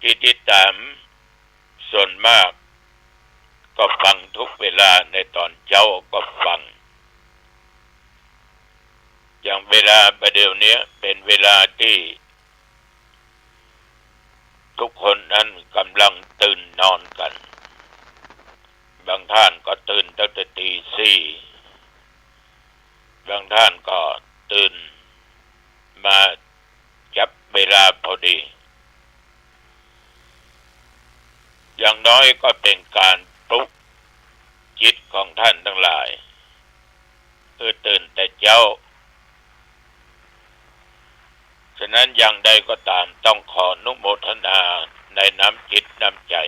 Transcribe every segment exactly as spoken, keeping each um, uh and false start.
ตี้ติดต๋ามส่วนมากก็ฟังกู้เวลา ในต๋อนเจ๊าก็ฟัง อย่างเวลาบ่าเดี่ยวเนี้ยเป๋นเวลาตี้กู้คนนั้นก่ำลังตื่นนอนกั๋น บางต้านก็ตื่นตั้งแต่ตี๋สี่ บางต้านก็ตื่นมาจับเวลาพอดี อย่างน้อยก็เป๋นก๋านปลุกจิตของต้านตังหลาย หื้อตื่นแต่เจ๊า ฉะนั้นอย่างใดก็ต๋าม ต้องขออนุโมทนาในน้ำจิตน้ำใจ๋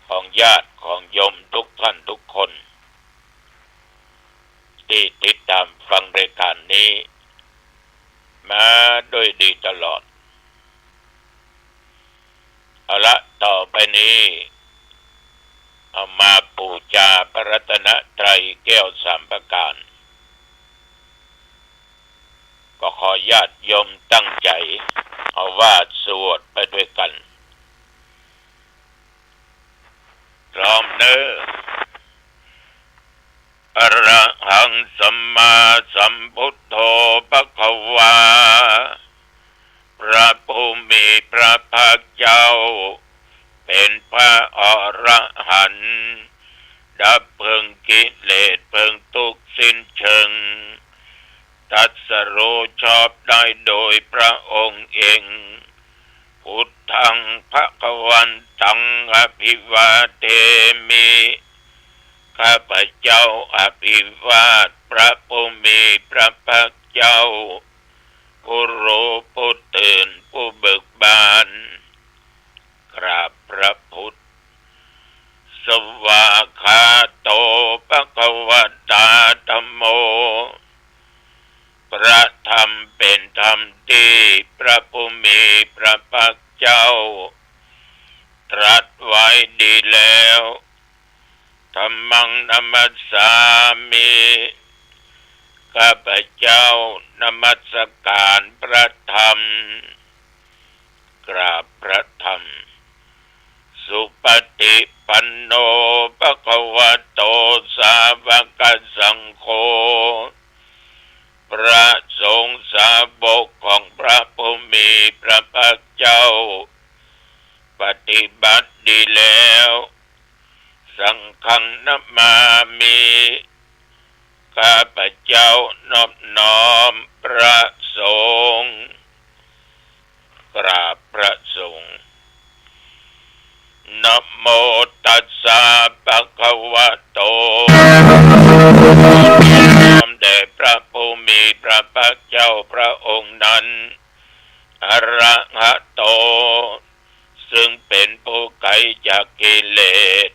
ของญาติของโยมกู้ต้านกู้คน ตี้ติดต๋ามฟังรายก๋านนี้มาโดยดีตลอด เอาละ ต่อไปนี้ เอามาปู๋จาพระรัตนตรัยแก้วสามประก๋าน ก็ขอญาติโยมตั้งใจ๋ เอาว่าสวดไปด้วยกั๋น พร้อมเน้อ อะระหังสัมมาสัมพุทโธภะคะวา พระผู้มีพระภาคเจ้า เป๋นพระอรหันต์ ดับเปิงกิเลสเปิงตุ๊กข์สิ้นเชิง ตรัสรู้ชอบได้โดยพระองค์เอง พุทธังภะคะวันตัง อะภิวาเทมิ ข้าพเจ้าอภิวาทพระผู้มีพระภาคเจ้า ผู้รู้ผู้ตื่นผู้เบิกบาน กราบพระพุทธ สวากขาโตภะคะวะตาธัมโม พระธรรมเป๋นธรรมตี้พระผู้มีพระภาคเจ้า ตรัสไว้ดีแล้ว ธัมมังนะมัสสามิ ข้าพเจ้านมัสก๋านพระธรรม กราบพระธรรม สุปฏิปันโนภะคะวะโต สาวกสังโฆ พระสงฆ์สาวกของพระผู้มีพระภาคเจ้า ปฏิบัติดีแล้ว สังฆังนะมามิ ข้าพเจ้านอบน้อมพระสงฆ์ กราบพระสงฆ์ นะโมตัสสะภะคะวะโต น้อมแด่พระผู้มีพระภาคเจ้าพระองค์นั้น อะระหะโต ซึ่งเป๋นผู้ไกลจากกิเลส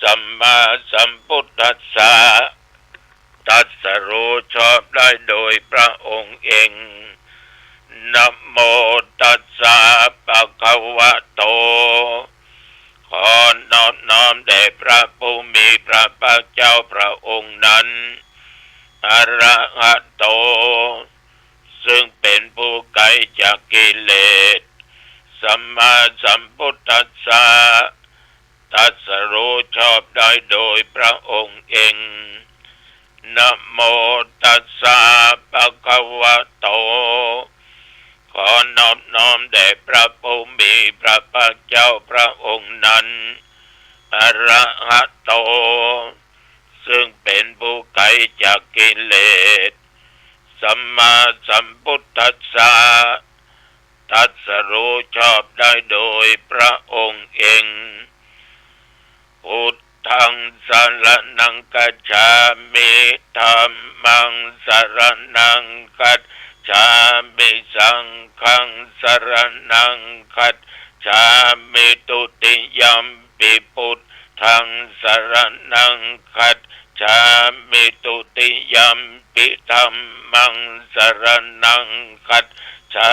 สัมมาสัมพุทธัสสะ ตรัสรู้ชอบได้โดยพระองค์เอง นะโมตัสสะภะคะวะโต ขอนอบน้อมแด่พระผู้มีพระภาคเจ้าพระองค์นั้น อะระหะโต ซึ่งเป๋นผู้ไกลจากกิเลส สัมมาสัมพุทธัสสะ ตรัสรู้ชอบได้โดยพระองค์เอง นะโมตัสสะภะคะวะโต ขอนอบน้อมแด่พระผู้มีพระภาคเจ้าพระองค์นั้น อะระหะโต ซึ่งเป๋นผู้ไกลจากกิเลส สัมมาสัมพุทธัสสะ ตรัสรู้ชอบได้โดยพระองค์เอง พุทธังสะระณังคัจฉามิ ธัมมังสะระณังคัจฉามิ สังฆังสะระณังคัจฉามิ ทุติยัมปิพุทธังสะระณังคัจฉามิ ทุติยัมปิธัมมังสะระณังคัจฉา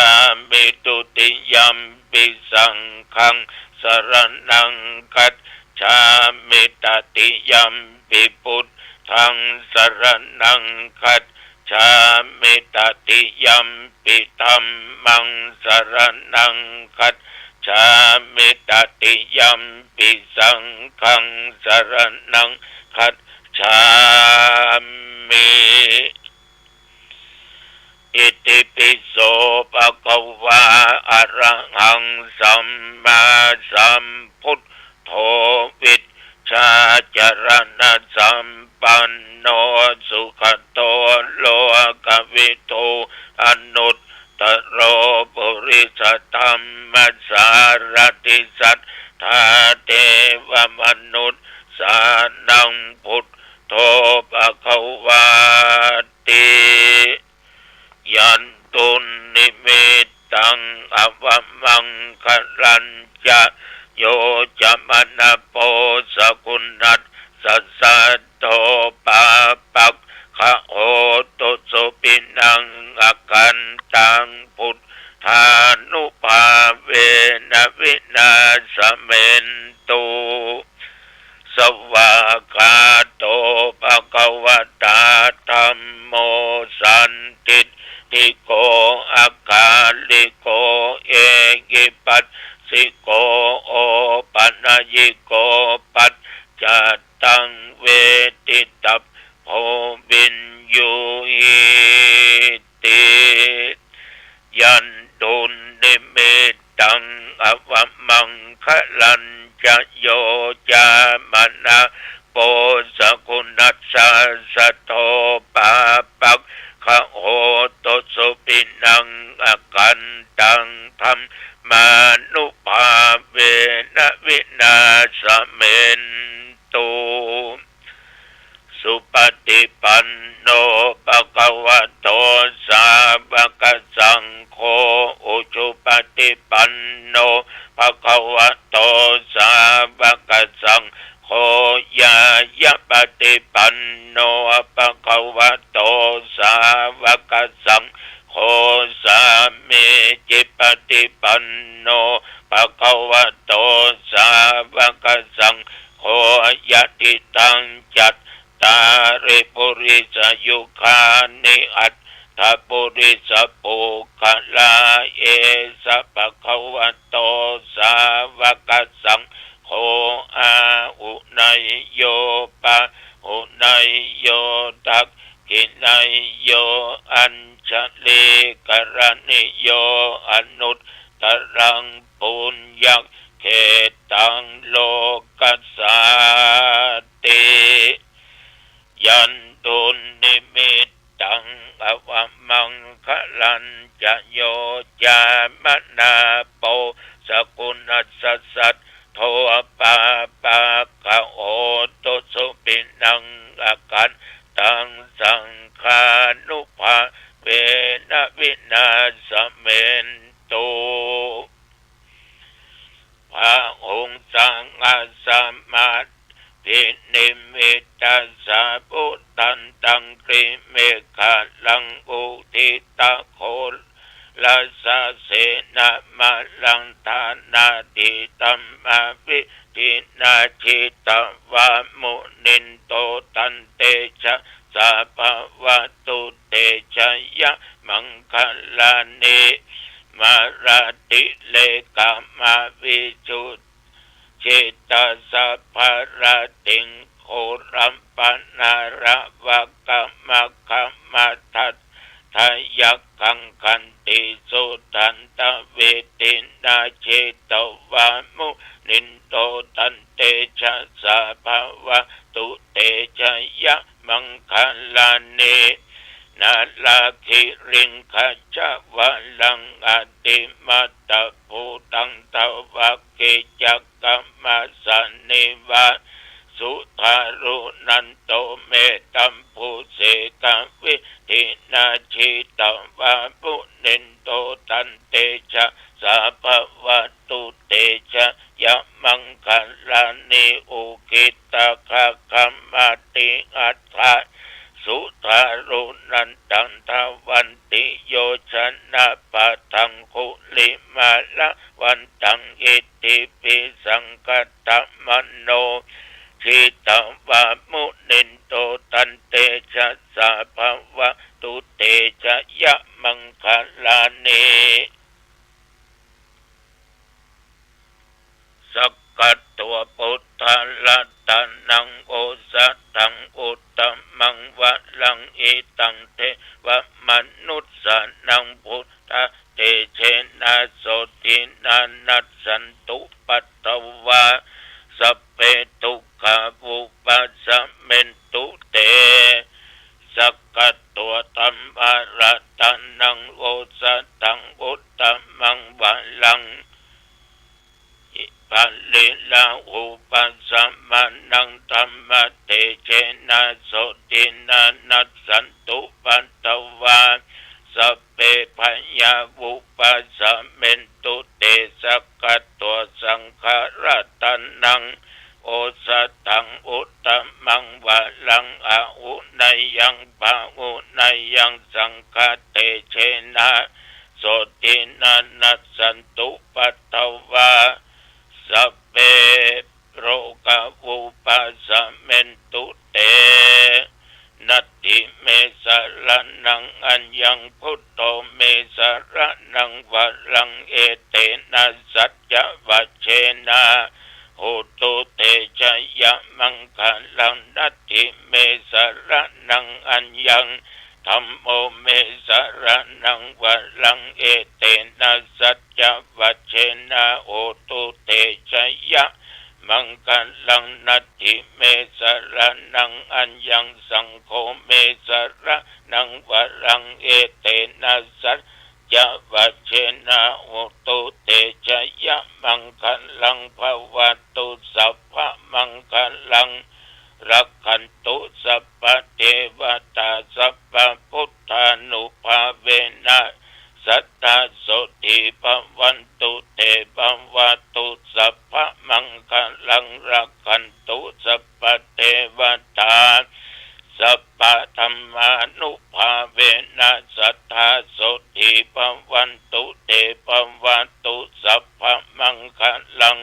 มิ ทุติยัมปิสังฆังสะระณังคัจฉามิ ตติยัมปิพุทธังสะระณังคัจฉามิ ตติยัมปิธัมมังสะระณังคัจ gacchāmi. Tatiyampi saṅghaṃ saraṇaṃ gacchāmi. Itipi so bhagavā arahaṃ sammāsambuddho vijjācaraṇasampanno sugato lokavidū anuttaro purisadammasārathi satthā devamanussānaṃ buddho bhagavāti. Yandunnimittaṃ avamaṅgalañca yo cāmanāpo sakuṇassa saddo pāpaggaho dussupinaṃ akantaṃ buddhānubhāvena vināsamentu. Svākkhāto bhagavatā dhammo sandiṭṭhiko akāliko ehipassiko opanayiko paccattaṃ veditabbo viññūhīti. Yandunnimittaṃ avamaṅgalañca yo cāmanāpo sakuṇassa saddo pāpaggaho dussupinaṃ akantaṃ dhammānubhāvena vināsamentu. Supaṭipanno bhagavato sāvakasaṅgho, ujupaṭipanno bhagavato sāvakasaṅgho, ñāyapaṭipanno bhagavato sāvakasaṅgho, sāmīcipaṭipanno bhagavato sāvakasaṅgho, yadidaṃ cattāri purisayugāni aṭṭha purisapuggalā, esa bhagavato sāvakasaṅgho, āhuneyyo pāhuneyyo dakkhiṇeyyo añjalikaraṇīyo anuttaraṃ puññakkhettaṃ lokassāti. Yandunnimittaṃ avamaṅgalañca yo cāmanāpo sakuṇassa saddo pāpaggaho dussupinaṃ akantaṃ saṅghānubhāvena vināsamentu. Bahuṃ sahassamabhinimmitasāvudhantaṃ girimekhalaṃ uditaghorasasenamāraṃ dānādidhammavidhinā jitavā munindo tantejasā bhavatu te jayamaṅgalāni. Mārātirekamavijjitasabbarakkhiṃ ghorampanāḷavakamakkhamathaddhayakkhaṃ khantīsudantavidhinā jitavā munindo tantejasā bhavatu te jayamaṅgalāni. Nāḷāgiriṃ gajavaraṃ atimattabhūtaṃ dāvaggicakkamasanīva sudāruṇanto mettambusekavidhinā jitavā munindo tantejasā bhavatu te jayamaṅgalāni. Ukkhittakhaggam atihatthasudāruṇantaṃ dhāvantiyojanapathaṅgulimālavantaṃ iddhībhisaṅkhatamano jitavā munindo tantejasā bhavatu te jayamaṅgalāni. นาโสตินานัสสันตุปัตตวา สัพเพทุกขาวุปัสสะเมนตุเต สักขะ ตัวธัมมารัตนังโอสถังอุตตมังวรัง อิปะริลาหุปัสสะมานังธัมมะเตเจนะโสตินานัสสันตุปัตตวา สัพเพพยาวุปัสสะเมนตุเต สักขะ ตัวสังฆารัตนัง โอสถังอุตตมังวรัง อาหุเนยังปาหุเนยังสังฆะเตเจนะโสตินานัสสันตุปัตตวา สัพเพโรคาวุปัสสะเมนตุเต นัตถิเมสะระณังอัญญัง พุทโธเมสะระณังวรัง เอเตนะสัจจะวัจเจนะ โหตุเตชะยะมังคะลัง นัตถิเมสะระณังอัญญัง ธัมโมเมสะระณังวรัง เอเตนะสัจจะวัจเจนะ โหตุเตชะยะมังคะลัง นัตถิเมสะระณังอัญญัง สังโฆเมสะระณังวรัง เอเตนะสัจจะวัจเจนะ โหตุเตชะยะมังคะลัง ภะวะตุสัพพะมังคะลัง รักขันตุสัพพะเทวะตา สัพพะพุทธานุภาเวนะ สัตถาโสตถีภะวันตุเต ภะวะตุสัพพะมังคะลัง รักขันตุสัพพะเทวะตา สัพพะธัมมานุภาเวนะ สัตถาโสตถีภะวันตุเต ภะวะตุสัพพะมังคะลัง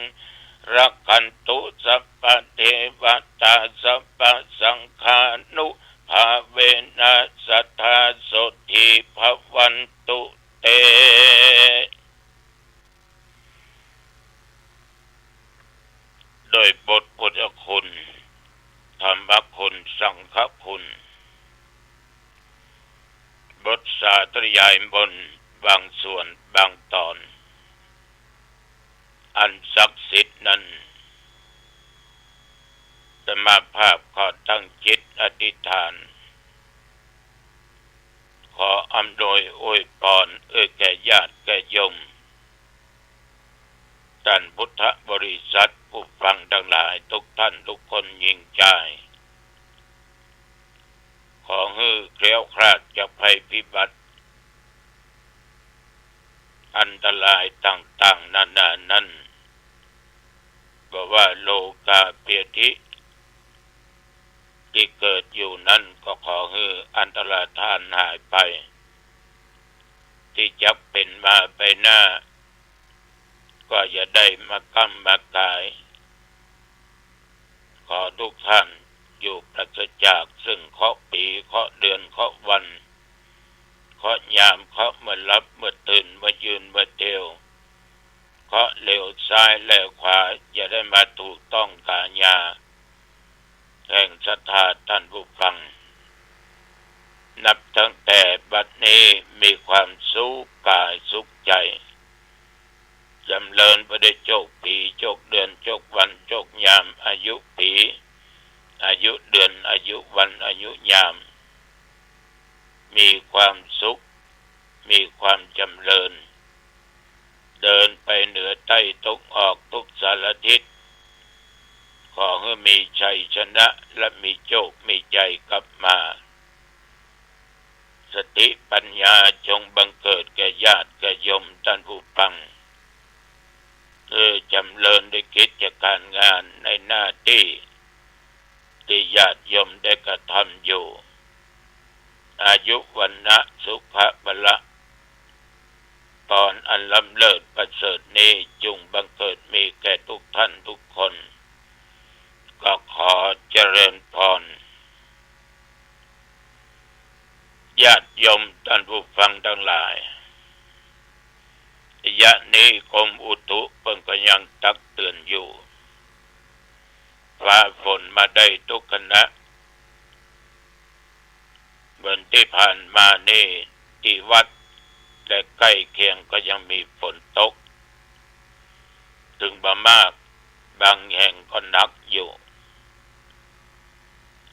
รักขันตุสัพพะเทวะตา สัพพะสังฆานุภาเวนะ สัตถาโสตถีภะวันตุเต โดยบทพุทธคุณ ธรรมคุณ สังฆคุณ บทสาธยายมนต์บางส่วนบางตอน อันศักดิ์สิทธิ์นั้น อาตมาภาพขอตั้งจิตอธิษฐาน ขออำนวยอวยพรเอื้อแก่ญาติแก่โยม ต้านพุทธบริษัท ผู้ฟังตังหลายทุกท่านทุกคนยิ่งจาย ขอหื้อแคล้วคลาดจากภัยพิบัติ อันตรายต่างๆ นานานั้น บ่ว่าโรคาพยาธิ ตี้เกิดอยู่นั้นก็ขอหื้ออันตรธานหายไป ตี้จักเป๋นมาไปหน้า ก็อย่าได้มาก้ำมาก๋าย ขอทุกท่านอยู่ปราศจากซึ่งเคราะห์ปี เคราะห์เดือน เคราะห์วัน เคราะห์ยาม เคราะห์เมื่อหลับเมื่อตื่น เมื่อยืนเมื่อเตียว เคราะห์เหลียวซ้ายแลขวา อย่าได้มาถูกต้องกายา แห่งศรัทธาต้านผู้ฟัง นับตั้งแต่บัดนี้มีความสุขกายสุขใจ๋ จ๋ำเริญไปด้วยโชคปี โชคเดือน โชควัน โชคยาม อายุปี อายุเดือน อายุวัน อายุยาม มีความสุข มีความจ๋ำเริญ เดินไปเหนือใต้ตกออกทุกสารทิศ ขอหื้อมีชัยชนะและมีโชคมีใจ๋กลับมา สติปัญญาจงบังเกิดแก่ญาติแก่โยมต้านผู้ฟัง หื้อจ๋ำเริญในกิจการงานในหน้าตี้ ตี้ญาติโยมได้กระทำอยู่ อายุวรรณะสุขะพละ พรอันล้ำเลิศประเสริฐนี้จุ่งบังเกิดมีแก่ทุกท่านทุกคน ก็ขอเจริญพร ญาติโยมต้านผู้ฟังตังหลาย ระยะนี้กรมอุตุเปิ้นก็ยังตักเตื๋อนอยู่ ฟ้าฝนมาได้ทุกขณะ เหมือนตี้ผ่านมานี้ตี้วัดใน แต่ใก้เคียงก็ยังมีฝนตก เถิงบ่มาก บางแห่งก็หนักอยู่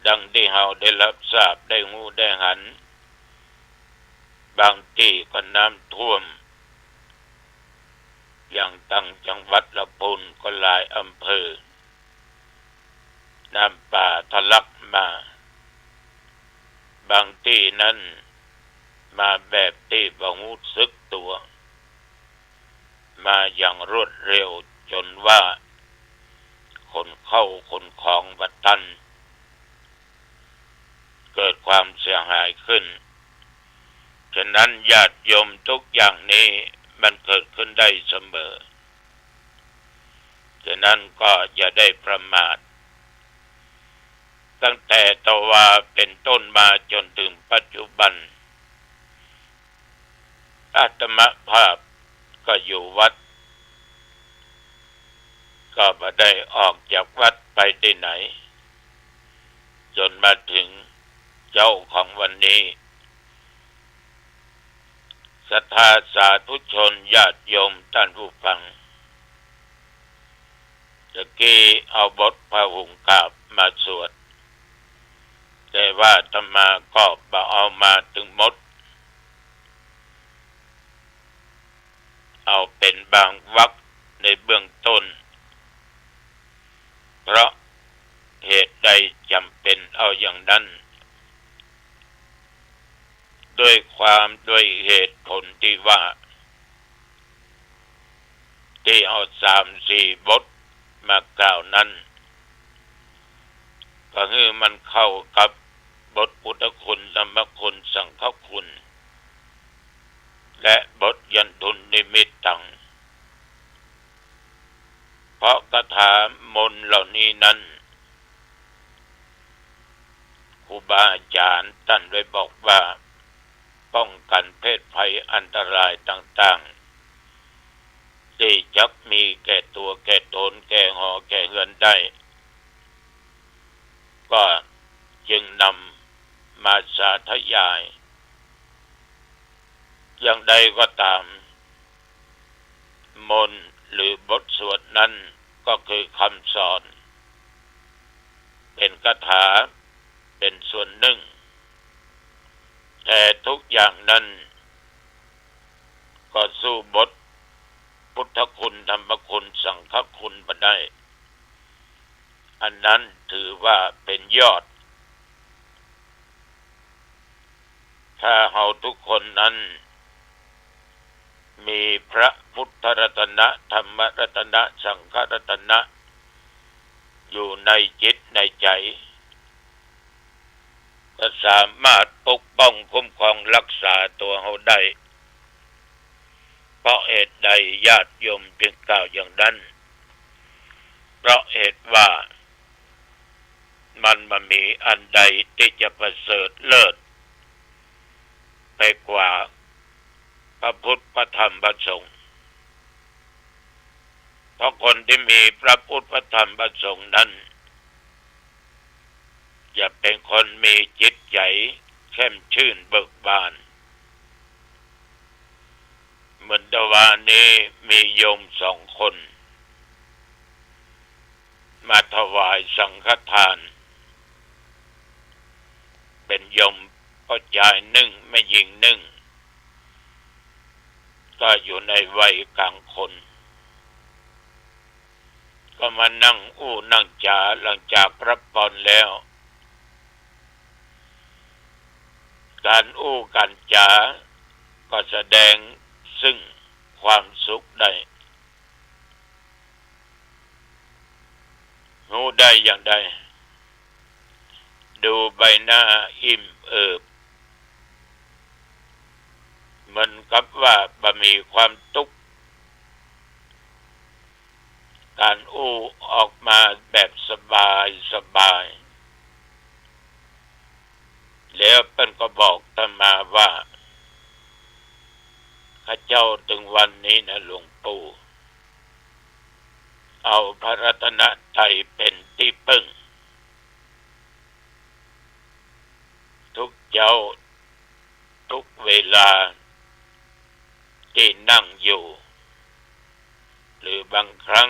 ดังตี้เฮาได้ฮับทราบ ได้ฮู้ ได้หัน บางตี้ก็น้ำท่วม อย่างตังจังหวัดละปูนก็หลายอำเภอ น้ำป่าทะลักมา บางตี้นั้นมาแบบตี้บ่ฮู้สึกตั๋ว มาอย่างรวดเร็วจ๋นว่าขนเข้าขนของบ่ตัน เกิดความเสียหายขึ้น ฉะนั้นญาติโยม ทุกอย่างนี้มันเกิดขึ้นได้เสมอ ฉะนั้นก็อย่าได้ประมาท ตั้งแต่ตะวาเป๋นต้นมาจ๋นเถิงปัจจุบัน อาตมาภาพก็อยู่วัด ก็บ่ได้ออกจากวัดไปตี้ไหน จ๋นมาเถิงเจ๊าของวันนี้ ศรัทธาสาธุชนญาติโยมต้านผู้ฟัง ตะกี้เอาบทผาหุงกาบมาสวด แต่ว่าอาตมาก็บ่เอามาตึงหมด เอาเป๋นบางวรรคในเบื้องต้น เพราะเหตุใดจ๋ำเป๋นเอาอย่างนั้น ด้วยความ ด้วยเหตุผลตี้ว่า ตี้เอาสามสี่บทมากล่าวนั้น ก็หื้อมันเข้ากับบทพุทธคุณ ธรรมคุณ สังฆคุณ และบทยันตุนนิมิตตัง เพราะคาถามนต์เหล่านี้นั้น ครูบาอาจ๋ารย์ต้านได้บอกว่า ป้องกั๋นเพศภัยอันตรายต่างๆ ตี้จักมีแก่ตั๋วแก่ต๋น แก่หอแก่เฮือนได้ ก็จึงนำมาสาธยาย อย่างใดก็ต๋าม มนต์หรือบทสวดนั้นก็คือกำสอน เป๋นคาถา เป๋นส่วนนึ่ง แต่ทุกอย่างนั้นก็สู้บทพุทธคุณ ธรรมคุณ สังฆคุณบ่ได้ อันนั้นถือว่าเป๋นยอด ถ้าเฮาทุกคนนั้นมีพระพุทธรัตนะ ธรรมรัตนะ สังฆรัตนะ อยู่ในจิตในใจ๋ ก็สามารถปกป้องคุ้มครองรักษาตั๋วเฮาได้ เพราะเหตุใดญาติโยมจึงกล่าวอย่างนั้น เพราะเหตุว่ามันบ่มีอันใดตี้จะประเสริฐเลิศไปกว่าพระพุทธ พระธรรม พระสงฆ์ เพราะคนตี้มีพระพุทธ พระธรรม พระสงฆ์นั้น จะเป๋นคนมีจิตใจ๋แจ่มชื่นเบิกบาน เหมือนตะวานี้มีโยมสองคน มาถวายสังฆทาน เป๋นโยมป้อจายนึ่ง แม่ญิงนึ่ง ก็อยู่ในวัยกลางคน ก็มานั่งอู้นั่งจ๋า หลังจากรับพรแล้ว ก๋านอู้ก๋านจ๋าก็แสดงซึ่งความสุขได้ ฮู้ได้อย่างใด ดูใบหน้าอิ่มเอิบ เหมือนกับว่าบ่มีความตุ๊กข์ ก๋านอู้ออกมาแบบสบายสบาย แล้วเปิ้นก็บอกอาตมาว่า ข้าเจ้าเถิงวันนี้นะหลวงปู่ เอาพระรัตนตรัยเป๋นตี้เปิ้ง ทุกเจ๊า ทุกเวลา ตี้นั่งอยู่ หรือบางครั้ง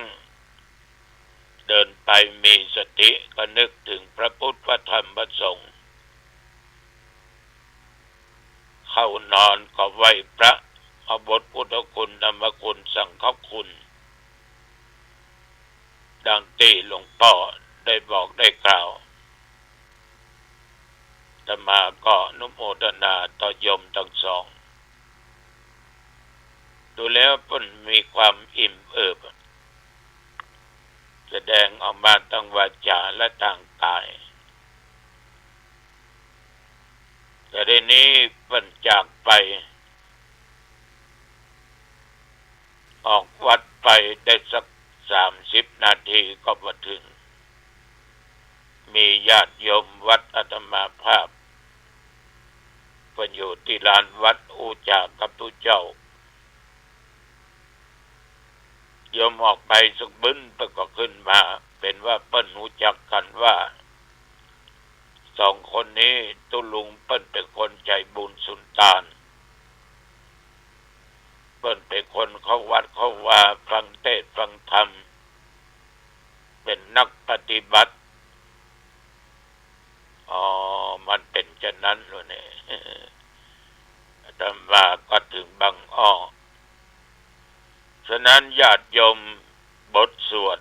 เดินไปมีสติก็นึกถึงพระพุทธพระธรรมพระสงฆ์ เข้านอนก็ไหว้พระ เอาบทพุทธคุณ ธรรมคุณ สังฆคุณ ดังตี้หลวงป้อได้บอกได้กล่าว อาตมาก็อนุโมทนาต่อโยมตังสอง ดูแล้วเปิ้นมีความอิ่มเอิบ แสดงออกมาตางวาจาและตางก๋าย แต่ทีนี้เปิ้นจากไป ออกวัดไปได้สักสามสิบนาทีก็มาถึง มีญาติโยมวัดอาตมาภาพ เปิ้นอยู่ตี้ลานวัด ฮู้จักกับตุ๊เจ้า โยมออกไปสักบึ้นเปิ้นก็ขึ้นมา เป๋นว่าเปิ้นฮู้จักกั๋นว่า สองคนนี้ตุ๊ลุงเปิ้นเป๋นคนใจ๋บุญสุนตาน เปิ้นเป๋นคนเข้าวัดเข้าวา ฟังเตสน์ฟังธรรม เป๋นนักปฏิบัติ อ๋อ มันเป๋นจานั้นลอเนี่ย อาตมาก็ถึงบังอ้อ ฉะนั้นญาติโยม บทสวด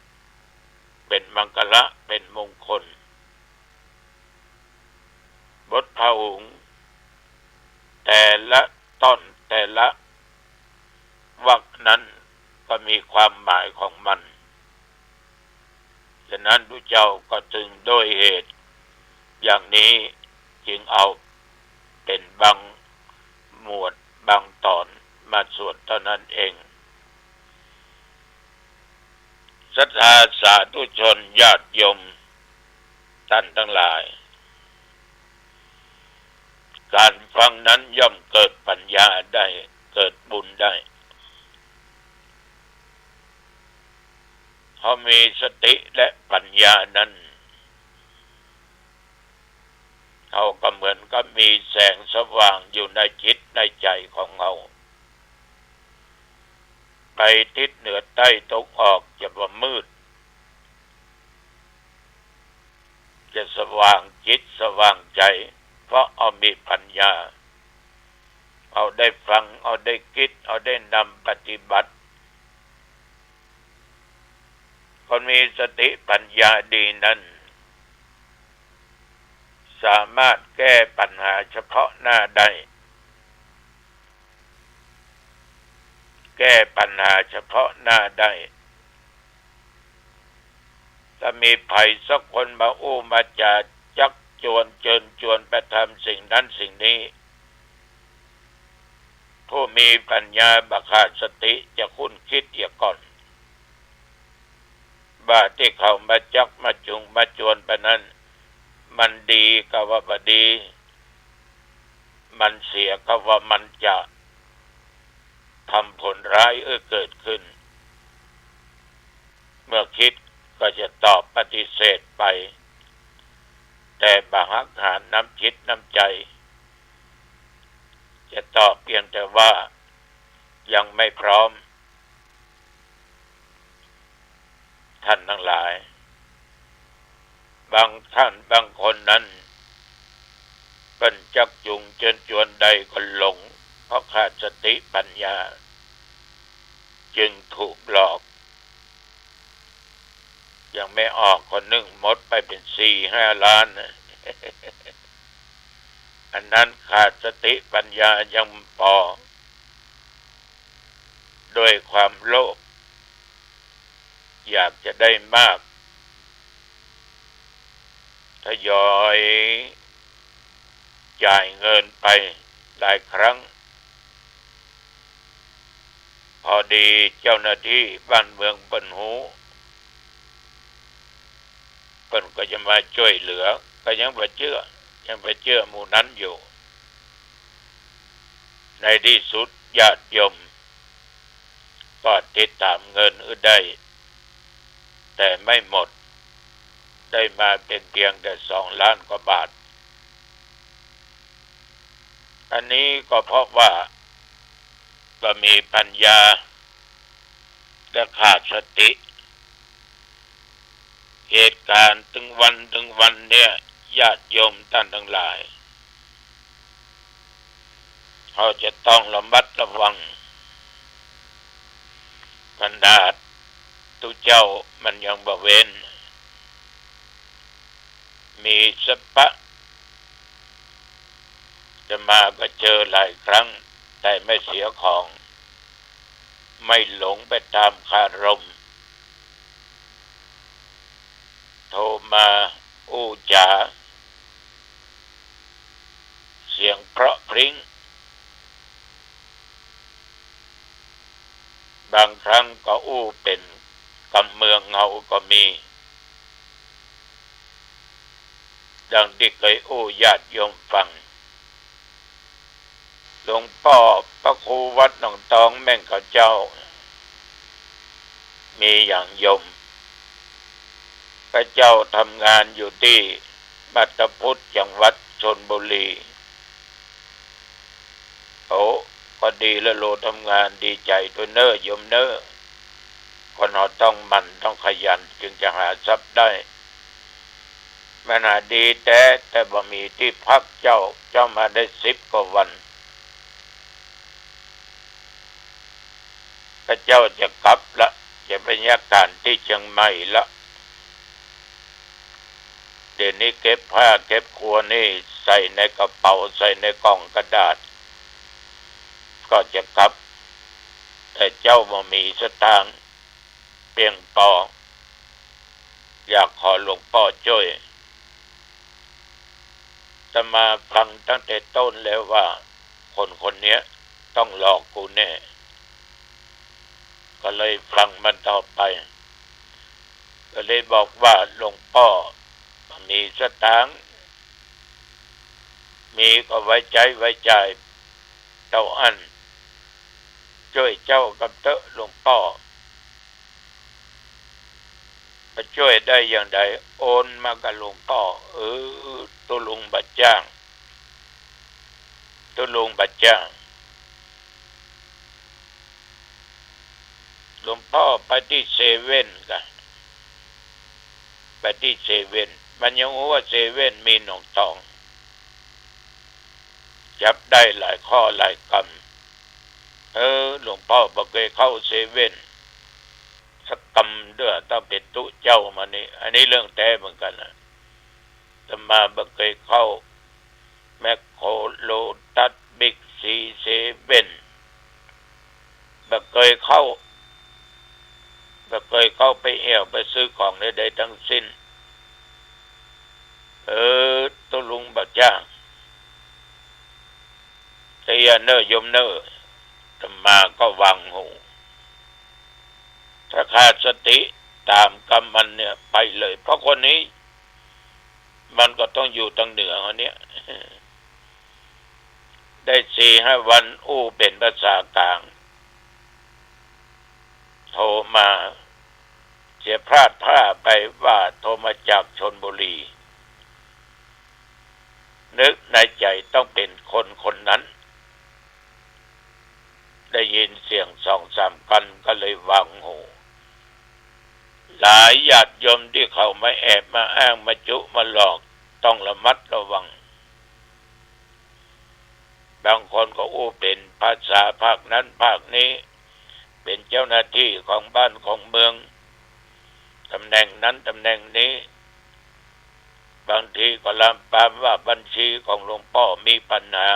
เป๋นมังคละ เป๋นมงคล บทพหุง แต่ละต้นแต่ละวรรคนั้นก็มีความหมายของมัน ฉะนั้นตุ๊เจ้าก็จึงโดยเหตุอย่างนี้จึงเอาเป๋นบางหมวดบางต๋อนมาสวดเต้านั้นเอง ศรัทธาสาธุชนญาติโยมต้านตังหลาย ก๋านฟังนั้นย่อมเกิดปั๋ญญาได้ เกิดบุญได้ เฮามีสติและปั๋ญญานั้น เฮาก็เหมือนกับมีแสงสว่างอยู่ในจิตในใจ๋ของเฮา ไปทิศเหนือใต้ตะวันออกจะบ่มืด จะสว่างจิตสว่างใจ๋ เพราะเฮามีปั๋ญญา เฮาได้ฟัง เฮาได้กึ๊ด เฮาได้นำปฏิบัติ คนมีสติปั๋ญญาดีนั้น สามารถแก้ปั๋ญหาเฉพาะหน้าได้ แก้ปั๋ญหาเฉพาะหน้าได้ ถ้ามีใผสักคนมาอู้มาจ๋า จั๊กจวน เจิญจวนไปทำสิ่งนั้นสิ่งนี้ ผู้มีปั๋ญญาบ่ขาดสติจะคุ้นกึ๊ดเหียก่อน ว่าตี้เขามาจั๊กมาจุงมาจวนไปนั้น มันดีกาว่าบ่ดี มันเสียกาว่ามันจะทำผลร้ายหื้อเกิดขึ้น เมื่อกึ๊ดก็จะตอบปฏิเสธไป แต่บ่หักหาน้ำจิตน้ำใจ๋ จะตอบเปียงแต่ว่ายังไม่พร้อม ต้านตังหลาย บางต้านบางคนนั้น เปิ้นจั๊กจุงเจิญจวนใดก็หลง เพราะขาดสติปั๋ญญา จึงถูกหลอก ยังไม่ออกคนนึ่งหมดไปเป๋นสี่ห้าล้านนะ อันนั้นขาดสติปั๋ญญายังปอ ด้วยความโลภ อยากจะได้มาก ทยอยจ่ายเงินไปหลายครั้ง พอดีเจ้าหน้าตี้บ้านเมืองเปิ้นฮู้ เปิ้นก็จะมาจ้วยเหลือ ก็ยังบ่เจื้อ ยังบ่เจื้อหมู่นั้นอยู่ ในตี้สุดญาติโยมก็ติดต๋ามเงินหื้อได้ แต่ไม่หมด ได้มาเป๋นเปียงแต่สองล้านกว่าบาท อันนี้ก็เพราะว่า บ่มีปัญญา และขาดสติ เหตุก๋ารณ์ตึงวันตึงวันเนี่ย ญาติโยมต้านตังหลาย เฮาจะต้องระมัดระวัง ขนาดตุ๊เจ้ามันยังบ่เว้น มีสัปปะ อาตมาก็เจอหลายครั้ง แต่ไม่เสียของ ไม่หลงไปต๋ามคารม โทรมาอู้จ๋า เสียงเพราะพริ้ง บางครั้งก็อู้เป๋นกำเมืองเฮาก็มี ดังตี้เกยอู้ญาติโยมฟัง หลวงป้อพระครูวัดหนองตองแม่งเขาเจ้า มีอย่างโยม พระเจ้าทำงานอยู่ตี้มาบตาพุทธ จังหวัดชลบุรี โอ้ ก็ดีละ โลทำงาน ดีใจ๋ตวยเน่อโยมเน่อ คนเฮาต้องหมั่นต้องขยันจึงจะหาทรัพย์ได้ มันหาดีแต๊ แต่บ่มีตี้พักเจ้า เจ้ามาได้สิบกว่าวัน พระเจ้าจะกลับละ จะไปยะก๋านตี้เจียงใหม่ละ เดี๋ยวนี้เก็บผ้าเก็บครัวนี่ใส่ในกระเป๋า ใส่ในกล่องกระดาษ ก็จะกลับ แต่เจ้าบ่มีสตางค์เปียงปอ อยากขอหลวงป้อจ้วย อาตมาฟังตั้งแต่ต้นแล้วว่า คนคนเนี้ยต้องหลอกกูแน่ ก็เลยฟังมันต่อไป ก็เลยบอกว่า หลวงป้อบ่มีสตางค์ มีก็ไว้ใจ๊ไว้จ่ายเต้าอั้น จ้วยเจ้ากำเต๊อะหลวงป้อ จะจ้วยได้อย่างใด โอนมากับหลวงป้อ เออ ตุ๊ลุงบ่าจ้าง ตุ๊ลุงบ่าจ้าง หลวงป้อไปตี้เซเว่นก่ะ ไปตี้เซเว่น มันยังฮู้ว่าเซเว่นมีหนองตอง จับได้หลายข้อหลายกำ เออ หลวงป้อบ่เกยเข้าเซเว่นสักกำเตื้อ ต้องเป๋นตุ๊เจ้ามานี่ อันนี้เรื่องแต๊เหมือนกั๋นนะ อาตมาบ่เกยเข้าแมคโคร โลตัส บิ๊กซี เซเว่น บ่เกยเข้า บ่เกยเข้าไปเอี่ยวไปซื้อของใดๆ ตังสิ้น เออ ตุ๊ลุงบ่าจ้าง เตี้ยเน่อโยมเน่อ อาตมาก็วางหู ถ้าขาดสติต๋ามกำมันเนี่ยไปเลย เพราะคนนี้มันก็ต้องอยู่ตังเหนือเฮาเนี่ย ได้สี่ห้าวันอู้เป๋นภาษากลาง โทรมา เสียพลาดท่าไปว่าโทรมาจากชลบุรี นึกในใจ๋ต้องเป๋นคนคนนั้น ได้ยินเสียงสองสามกำก็เลยวางหู หลายญาติโยมตี้เขามาแอบมาอ้างมาจุมาหลอก ต้องระมัดระวัง บางคนก็อู้เป๋นภาษาภาคนั้นภาคนี้ เป๋นเจ้าหน้าตี้ของบ้านของเมือง ต๋ำแหน่งนั้นต๋ำแหน่งนี้ บางทีก็ลามปามว่าบัญชีของหลวงป้อมีปัญหา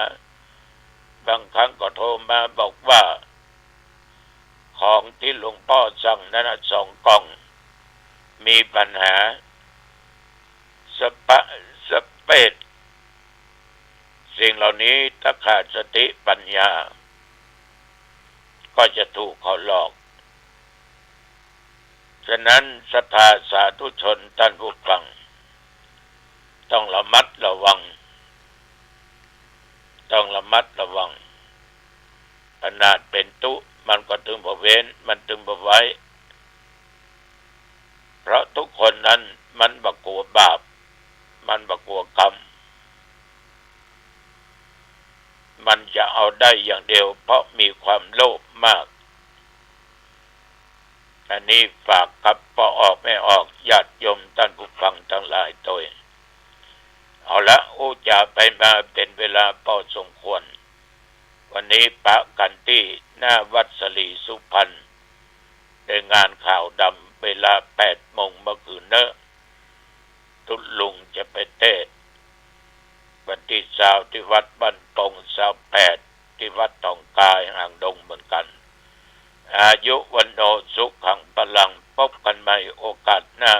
บางครั้งก็โทรมาบอกว่า ของตี้หลวงป้อสั่งนั้นน่ะสองกล่องมีปัญหา สะปะสะเปด สิ่งเหล่านี้ถ้าขาดสติปัญญา ก็จะถูกเขาหลอก ฉะนั้นศรัทธาสาธุชนต้านผู้ฟัง ต้องระมัดระวัง ต้องระมัดระวัง ขนาดเป๋นตุ๊มันก็ตึงบ่เว้น มันตึงบ่ไว้ เพราะทุกคนนั้นมันบ่กั๋วบาป มันบ่กั๋วกรรม มันจะเอาได้อย่างเดียว เพราะมีความโลภมาก อันนี้ฝากกับป้อออกแม่ออก ญาติโยมต้านผู้ฟังตังหลายตวย เอาละ อู้จ๋าไปมาเป๋นเวลาปอสมควร วันนี้ปะกั๋นตี้หน้าวัดสะหลีสุพรรณ ในงานขาวดำ เวลาแปดโมงเมื่อคืนเนาะ ตุ๊ลุงจะไปเตสน์ วันตี้ซาวตี้วัดบ้านปง ซาวแปดตี้วัดต๋องกายหางดงเหมือนกั๋น อายุ วัณโณ สุขัง พลัง ปบกั๋นใหม่โอกาสหน้า